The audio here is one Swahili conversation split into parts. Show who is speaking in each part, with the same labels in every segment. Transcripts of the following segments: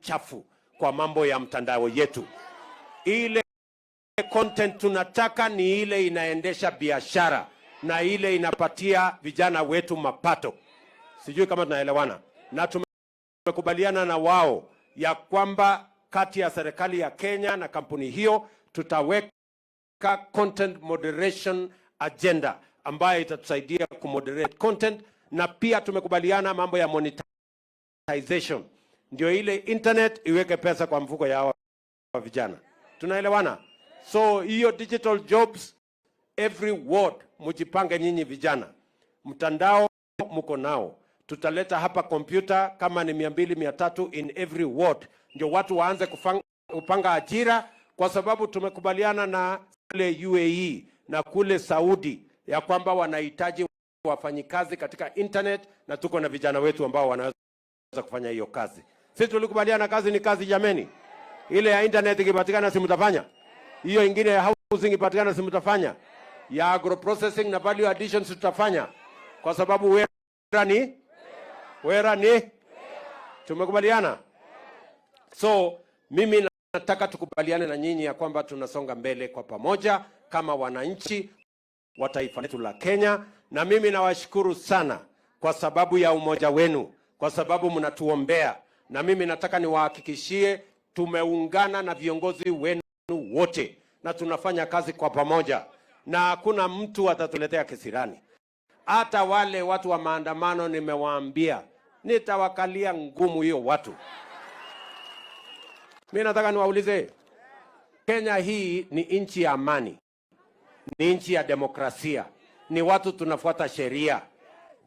Speaker 1: Chafu kwa mambo ya mtandao yetu. Ile content tunataka ni ile inaendesha biashara na ile inapatia vijana wetu mapato. Sijui kama tunaelewana. Na tumekubaliana na wao ya kwamba kati ya serikali ya Kenya na kampuni hiyo tutaweka content moderation agenda ambayo itatusaidia kumoderate content, na pia tumekubaliana mambo ya monetization, ndio ile internet iweke pesa kwa mfuko ya hawa vijana. Tunaelewana? So hiyo digital jobs, every ward mujipange nyinyi vijana, mtandao mko nao, tutaleta hapa kompyuta kama ni 200, 300 in every ward, ndio watu waanze kupanga ajira, kwa sababu tumekubaliana na kule UAE na kule Saudi ya kwamba wanahitaji wafanyikazi katika internet, na tuko na vijana wetu ambao wanaweza kufanya hiyo kazi. Sisi tulikubaliana kazi ni kazi, jameni. Ile ya internet ikipatikana, si mtafanya? Hiyo ingine ya housing ikipatikana, si mtafanya? Ya agro processing na value addition, si tutafanya? Kwa sababu wera ni wera ni tumekubaliana. So mimi nataka tukubaliane na nyinyi ya kwamba tunasonga mbele kwa pamoja kama wananchi wa taifa letu la Kenya, na mimi nawashukuru sana kwa sababu ya umoja wenu, kwa sababu mnatuombea, na mimi nataka niwahakikishie tumeungana na viongozi wenu wote na tunafanya kazi kwa pamoja, na hakuna mtu atatuletea kisirani. Hata wale watu wa maandamano nimewaambia nitawakalia ngumu hiyo watu. Mi nataka niwaulize, Kenya hii ni nchi ya amani, ni nchi ya demokrasia, ni watu tunafuata sheria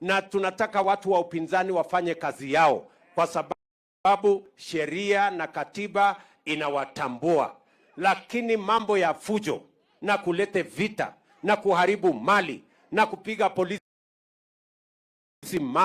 Speaker 1: na tunataka watu wa upinzani wafanye kazi yao, kwa sababu sheria na katiba inawatambua. Lakini mambo ya fujo na kulete vita na kuharibu mali na kupiga polisi mawe.